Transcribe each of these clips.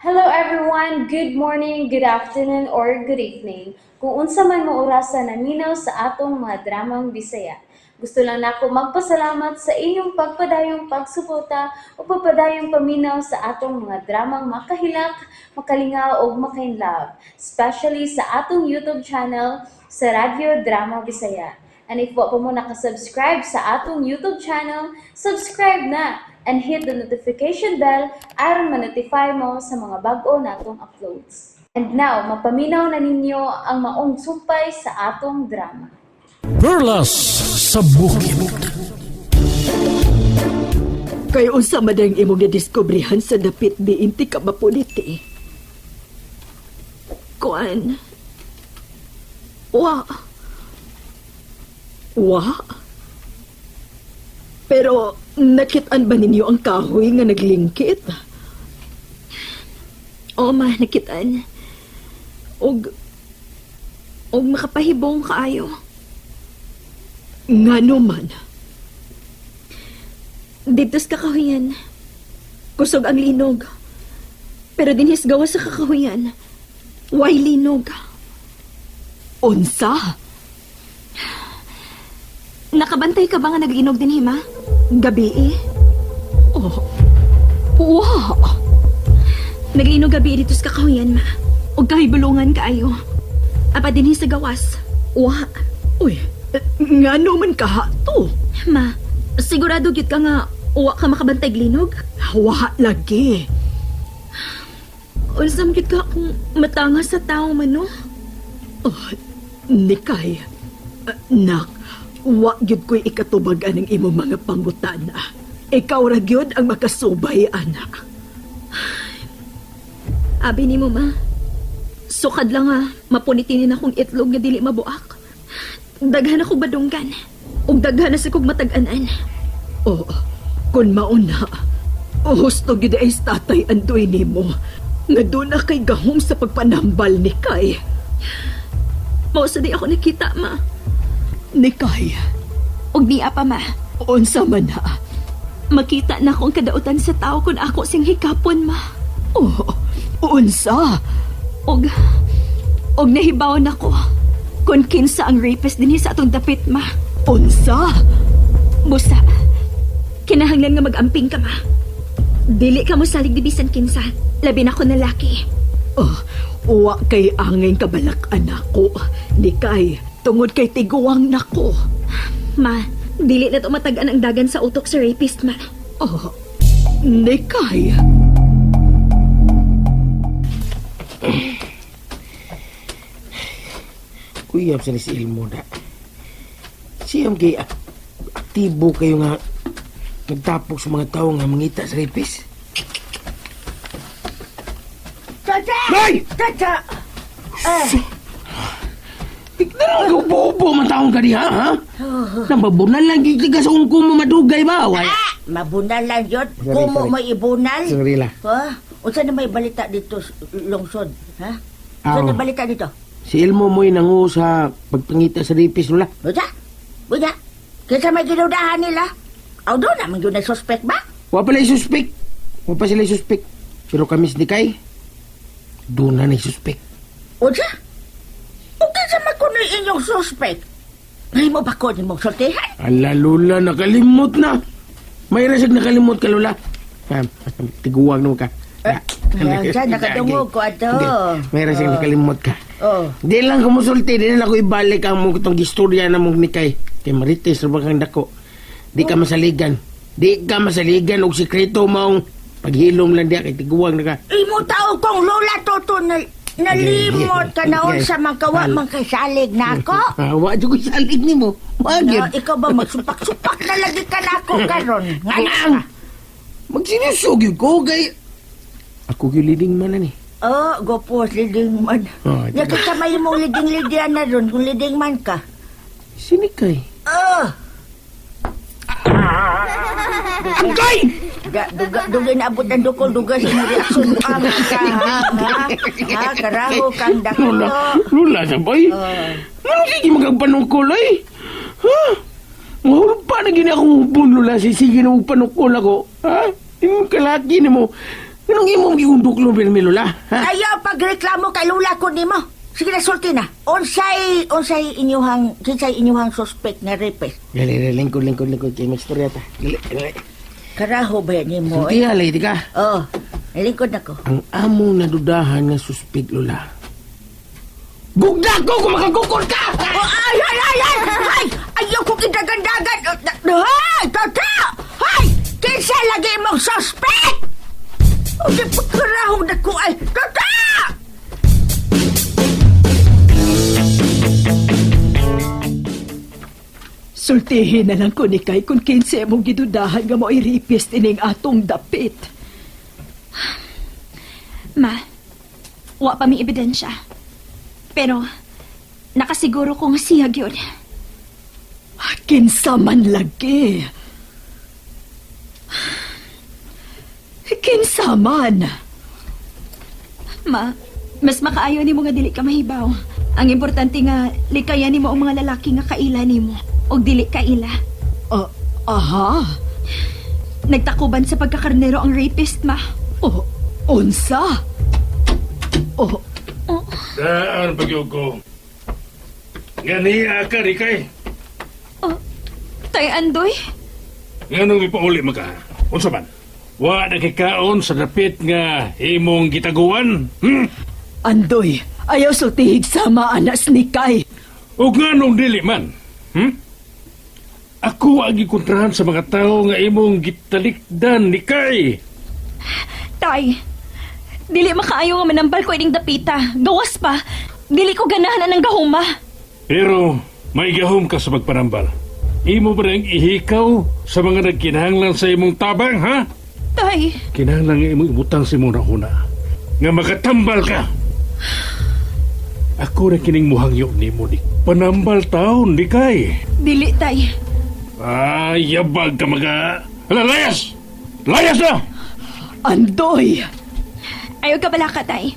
Hello everyone! Good morning, good afternoon, or good evening. Kung unsa man mo orasa naminaw sa atong mga dramang Bisaya. Gusto lang nako magpasalamat sa inyong pagpadayong pagsuporta o pagpadayong paminaw sa atong mga dramang makahilak, makalingaw ug makainlove, especially sa atong YouTube channel sa Radyo Drama Bisaya. And if wa pa mo nakasubscribe sa atong YouTube channel, subscribe na and hit the notification bell aron ma-notify mo sa mga bag-o natong uploads. And now, mapaminaw na ninyo ang maong sumpay sa atong drama. Perlas sa Bukid. Kay unsa man ang imong nadiskubrihan sa dapit di inti ka mapuniti? Kuan. Wa. Wa? Pero nakitaan ba ninyo ang kahoy nga naglingkit? Oo ma, nakitaan. Og makapahibong kaayo. Ngano man? Dito sa kakahuyan. Kusog ang linog. Pero dinhis gawa sa kakahuyan. Way linog? Unsa? Nakabantay ka ba nga naglinog din hima? Gabi eh. Oh. Wa. Naglinog gabi dito sa kakahuyan ma. Og kahibulungan kaayo. Apa dinhi sa gawas. Wa. Uy, eh, ngano man kaha to? Ma, sigurado gyud ka nga wa ka makabantay linog? Wa lagi. Unsam gyud ka kung matanga sa tao man no? Oh, Nikay, eh, nak, wa gyud ko'y ikatubag aning imong mga pangutana. Ikaw ra gyud ang makasubay, anak. Abi nimo ma. Sukad lang ha, mapunitinin akong itlog nga dili mabuak. Daghan ako badunggan. Ug daghan na sa kog matag-anan. Oo, kun mauna, husto gyud ay sa tatay andoy nimo. Nga doon na kay gahom sa pagpanambal ni Kay. Mao sa di ako nakita ma. Ni Kay, Ug niya pa ma. Unsa man na. Makita na akong kadautan sa tao kung ako sing hikapon ma. Oh, unsa? Ug nahibaw nako kung kinsa ang rapist dinhi sa atong dapit ma. Unsa? Busa. Kinahanglan nga mag-amping ka ma. Dili ka mo salig di bisan kinsa. Labi na ko na laki. Oh, wa kay angay kabalak anak ko. Ni Kay, tungod kay tiguang nako. Ma, dili na to matag-an ang dagan sa utok sa rapist, ma. Oh, ni Kay. Kuyab sa ni si Ilmo na. Siyam kay aktibo kayo nga nagtapok sa mga tao nga mangita sa rapis. Tata! Nay! Tata! Eh, Tignan mo bobo man taong ka diha, ha? Nababunan lang gid ka sa ungko mo madugay ba? Wala. Ah! Mabunal lang yun. Sorry, Kumo sorry. mo ibunal. Sorry lah. Ha? Unsa na may balita dito, lungsod? Ha? Unsa Aw. na balita dito? Si Ilmo mo'y nangu sa pagpangita sa rapis, Lola. Buja? Buja? Kinsa may ginudahan nila? Aw, doon naman yun ay suspect ba? Wa pala suspect. Wa pa sila suspect. Pero kami si Dikay, doon na na suspect. Unsa? O kinsa man kuno'y inyong suspect? Ay mo ba ko nimong sultihan? Ala, Lola, nakalimot na. May rasag nakalimot ka, Lola. Tiguwag naman ka. Eh, siya, nakadungog ko ato. May rasag Oh. nakalimot ka. Oh. Di lang kumusulti, di lang ako ibalik ang mong itong istorya na mong nikay. Kay Marites, ra ba kang dako. Di ka masaligan. Di ka masaligan og sikreto maong paghilom lang diya kay tiguwag na ka. Imo tao kong lola toto na nalimot ka na unsa man kawa man kay salig na ako. Ah, wa jud ko salig nimo. Wa No, gyud. ikaw ba magsupak-supak na lagi ka na ako karon? Nga Ang Magsinusog yun ko kay ako gyud leading man na ni. Oh, gopos, leading man. Oh, ito Nakita may mong leading-leading na ron kung leading man ka. Sinikay. Oh, Angkay! duga, duga, duga na abot ang dukol, duga sa imong reaksyon ang ka, ha? Ha? Ha? Karaho kang Lula, dakulo. lula sabay. Oh. Ano sige magagpanukol ay? Ha? Mahulpa na gini akong hubon, Lula. Sige na panukol ako. Ha? Yung kalaki ni mo. Anong imong giundok pirmi, Lola? Ha? Ayaw pagreklamo kay lula ko nimo. Sige na, sulti na. Unsay, unsay inyuhang, kinsay inyuhang suspect nga rapist? Dali, dali, lingkod, lingkod, lingkod. Kay magstorya ta. Dali, dali. Karaho ba yan nimo? Sulti Eh? ha, lady ka. Oh, lingkod na ko. Ang among nadudahan nga suspect, Lola. Gugda ko kung makagukod ka! Oh, ay, ay, ay, ay! Ay! Ayaw ko kidagandagan! Ay! Tata! Ay! Kinsa lagi mong suspect? O di pagkarahong na ko ay! Tata! Sultihin na lang ko ni Kay kung kinsa mong gidudahan nga mo'y rapist ining atong dapit. Ma, wa pa mi ebidensya. Pero, nakasiguro ko nga siya gyud. Kinsa man lagi. Kinsa man. Ma, mas makaayo nimo nga dili ka mahibaw. Ang importante nga likayan nimo ang mga lalaki nga kaila nimo og dili kaila. Ah, aha. Nagtakuban sa pagkakarnero ang rapist, ma. Oh, unsa? Oh, Daan pagyog ko. Gani ka Rikay. Oh, Tay Andoy, Nganong ipauli man ka? Unsa man? Wa na kikaon sa dapit nga imong gitaguan? Hmm? Andoy, ayaw sultihig sama anas ni Kay. O nganong dili man? Hmm? Ako ang gikontrahan sa mga tao nga imong gitalikdan ni Kay. Tay. Dili makaayo nga manambal ko ining dapita. Gawas pa. Dili ko ganahan ang gahuma. Pero may gahom ka sa pagpanambal. Imo ba rin ihikaw sa mga nagkinahanglan sa imong tabang, ha? Tay, Kinahanglan nga imong ibutang sa imong nahuna. Nga makatambal ka. Ako na kining muhangyo nimo ni panambal taon ni kay. dili tay. Ay, yabag ka maga. Hala, layas! Layas na! Andoy! Ayaw ka bala ka, tay.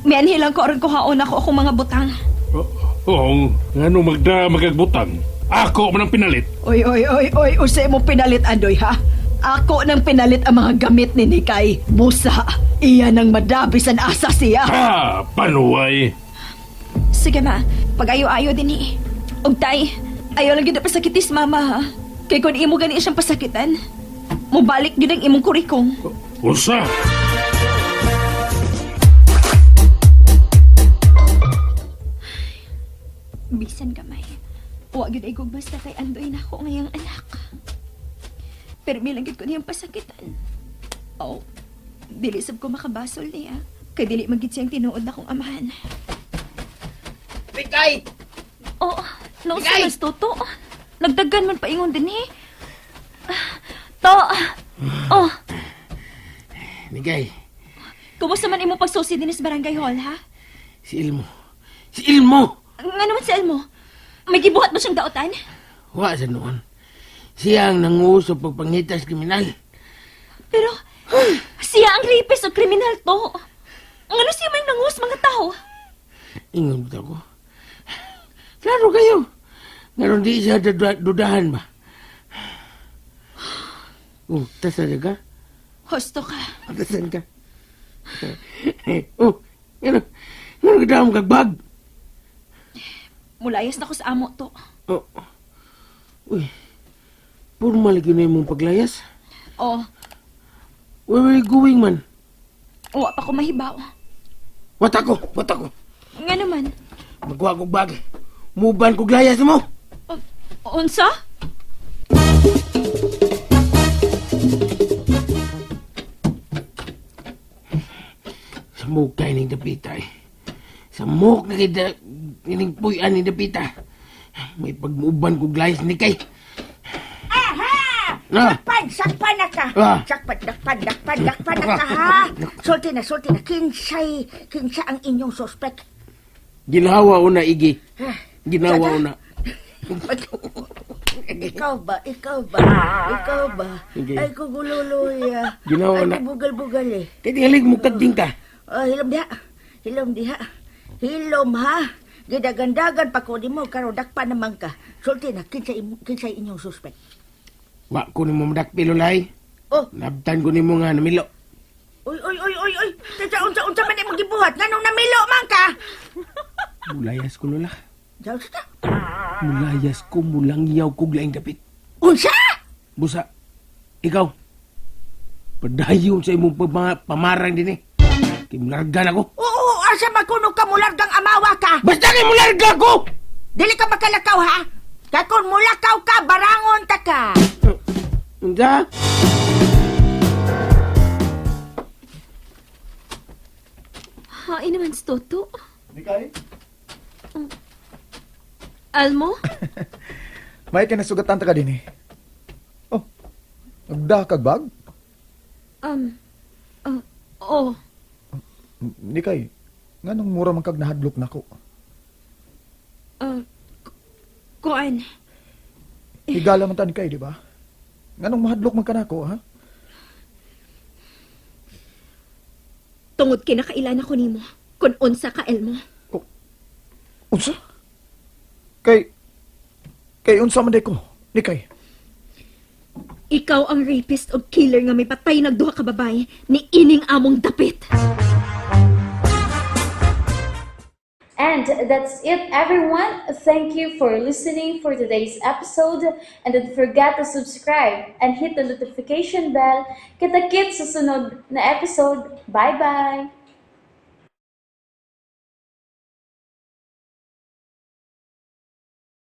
Mianhi lang ko aron kuhaon ako akong mga butang. Oo, ngano magda magagbutang. Ako man ang pinalit. Oy, oy, oy, oy, usay mo pinalit, Andoy, ha? Ako nang pinalit ang mga gamit ni Nikay. Busa, iyan ang madabisan asa siya. Ha, panuway. Sige ma, pag-ayo-ayo din eh. Og tay, ayaw lang gyud na pasakitis mama ha. Kay kung imo gani siyang pasakitan, mubalik gyud ang imong kurikong. Unsa? Bisan gamay. Wa gyud ay gugmas na kay Andoy na ako ngayang anak. Pero lang gyud ko niyang pasakitan. Oh, dili sab ko makabasol niya. Kay dili man gyud siyang tinuod na akong amahan. Rikay! Oo, nausa mas toto. Nagdagan man paingon din eh. To, oh, Nikay, kumusta man imo pagsusi din sa barangay hall, ha? si Ilmo. Si Ilmo! Nga naman si Elmo? May gibuhat ba siyang daotan? Wa sa noon. Siya ang nanguso pagpangitas kriminal. Pero, siya ang rapist o kriminal to. Ngano siya may nangus mga tao? Ingon ba ko? Klaro kayo. Ngayon di siya dudahan ba? Oh, tasan ka? Hosto ka. Tasan ka? Oh, ngano? Ngano ka dam kag bag? Mulayas na ko sa amo to. Oh. Uy. Formal gyud na imong paglayas. Oh, Where were you going man? wa pa ko mahibaw. Wata ko, wata ko. Nga naman, Magkuha kog bag. Muban kog layas mo. oh, unsa? Samok kay ning dapita eh. Samok na kay ning puy-an ning dapita. May pagmuban kog layas ni kay. Aha! Ah. Sakpan! Sakpan na ka! Ah. Sakpan, dakpan, dakpan, dakpan na ka, ha? Sulti na, sulti na. Kinsay, kinsa ang inyong suspect? Ginawa una igi. Ah, Ginawa Sada? una. Ikaw ba? Ikaw ba? Ikaw ba? Sige. Ay, kugululoy. ah. Ginawa Ay, na. kubugal-bugal eh. Kay tingalig mo kagding ka. Oh, hilom diha. Hilom diha. Hilom ha. Gidagandagan pa ko nimo karon dakpa naman ka. Sulti na kinsay kinsay inyong suspect. Wa ko nimo madakpi lolay. Oh, Nabtan ko nimo nga namilo. Uy, uy, uy, uy, uy. Tata, unsa, unsa man imong gibuhat? Nganong namilo man ka? Mulayas ko, Lola. Unsa? Mulayas ko, mulangyaw ko laing dapit. Unsa? Busa, ikaw, padayon sa imong pamarang din eh. Kay mularga na ko. Oo, asa man kuno ka mulargang amawa ka? Basta kay mularga ko! Dili ka makalakaw ha? Kay kung mulakaw ka, barangon ta ka. Unsa? Hain naman si Toto. Nikay? Almo? May kinasugatan ta ka din eh. Oh, nagdakag bag? Oh, Nikay, nganong mura man kag nahadlok nako? Kuan. Higala man ta Nikay, di ba? Nganong mahadlok man ka nako, ha? Tungod kinakailan ako nimo. Kun unsa ka, Elmo. Unsa? Kay unsa man day ko, Nikay? Ikaw ang rapist o killer nga may patay nagduha ka babae ni ining among dapit. And that's it, everyone. Thank you for listening for today's episode. And don't forget to subscribe and hit the notification bell. Kita-kits sa sunod na episode. Bye-bye!